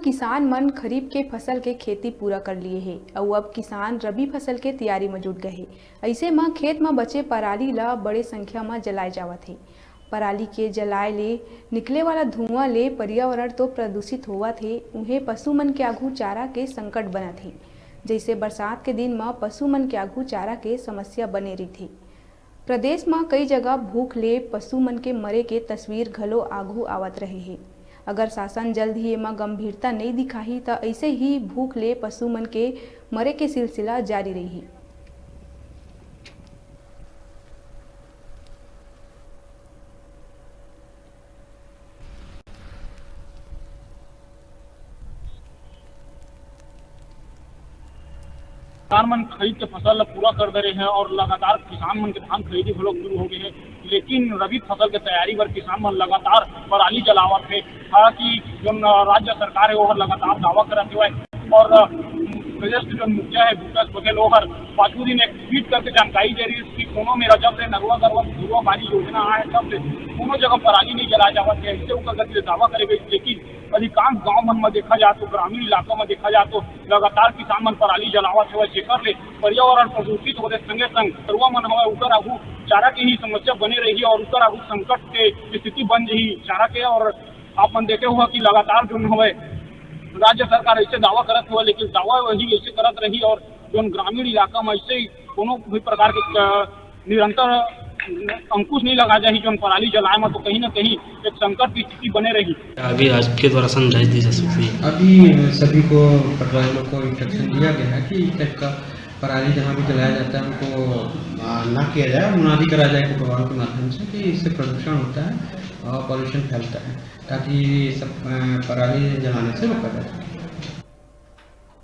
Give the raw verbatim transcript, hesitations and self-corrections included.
किसान मन खरीफ के फसल के खेती पूरा कर लिए हे, अउ अब किसान रबी फसल के तैयारी म जुट गए हे। अइसे म खेत म बचे पराली ल बड़े संख्या म जलाए जावत हे। पराली के जलाए ले निकले वाला धुआं ले पर्यावरण तो प्रदूषित होवत हे, उहें पशु मन के आघू चारा के संकट बनत हे। जइसे बरसात के दिन म पशु मन के आघू चारा के समस्या बने रहिथे। प्रदेश म कई जगह भूख ले पशु मन के मरे के तस्वीर घलो आघू आवत रहे हे। अगर शासन जल्द ही एमा गंभीरता नइ दिखाही, त अइसे ही भूख ले पशु मन के मरे के सिलसिला जारी रही। किसान मन खरीफ के फसल ल पूरा कर दे रहे हैं और लगातार किसान मन के धान खरीदी घलो शुरू हो गए हैं, लेकिन रबी फसल के तैयारी बर किसान मन लगातार पराली जलावत हे। हालांकि जो राज्य सरकार है, ओहर लगातार दावा करत हेवय और प्रदेश के जो मुखिया है भूपेश बघेल, ओहर पाछू दिन एक ट्वीट करके जानकारी दे रही कि कोनो मेरा जब ले नरवा गरवा घुरवा बारी योजना आए, तब ले कोनो जगह पराली नहीं जलाए जावत है, ऐसे ओकर गति ले दावा करे गई। लेकिन अधिकांश गांव मन में देखा जाए तो, ग्रामीण इलाका में देखा जाए तो लगातार किसान मन पराली जलावत हेवय, जेकर ले पर्यावरण प्रदूषित होथे। संगे संग नरवा मन हवय, उकर आगू चारा के ही समस्या बने रही और उकर आगू संकट के स्थिति बन जही चारा के। और आप मन देखे हुआ कि लगातार जो हवय राज्य सरकार ऐसे दावा करत हवय, लेकिन दावा वही ऐसे करत रही और जो ग्रामीण इलाका में ऐसे ही कोनो भी प्रकार के, अ, निरंतर अंकुश नहीं लगा जाही, जो पराली जलाए में तो कहीं ना कहीं एक संकट की स्थिति बने रही। अभी आपके द्वारा समझाई दी जा सकती है। अभी सभी को, पटवारियों को इंस्ट्रक्शन दिया गया है कि इस टाइप का पराली जहाँ भी जलाया जाता है उनको, आ, ना किया जाए और मना भी करा जाए कोटवारों के माध्यम से कि इससे प्रदूषण होता है और पॉल्यूशन फैलता है, ताकि ये सब, आ, पराली जलाने से रोका जा सके।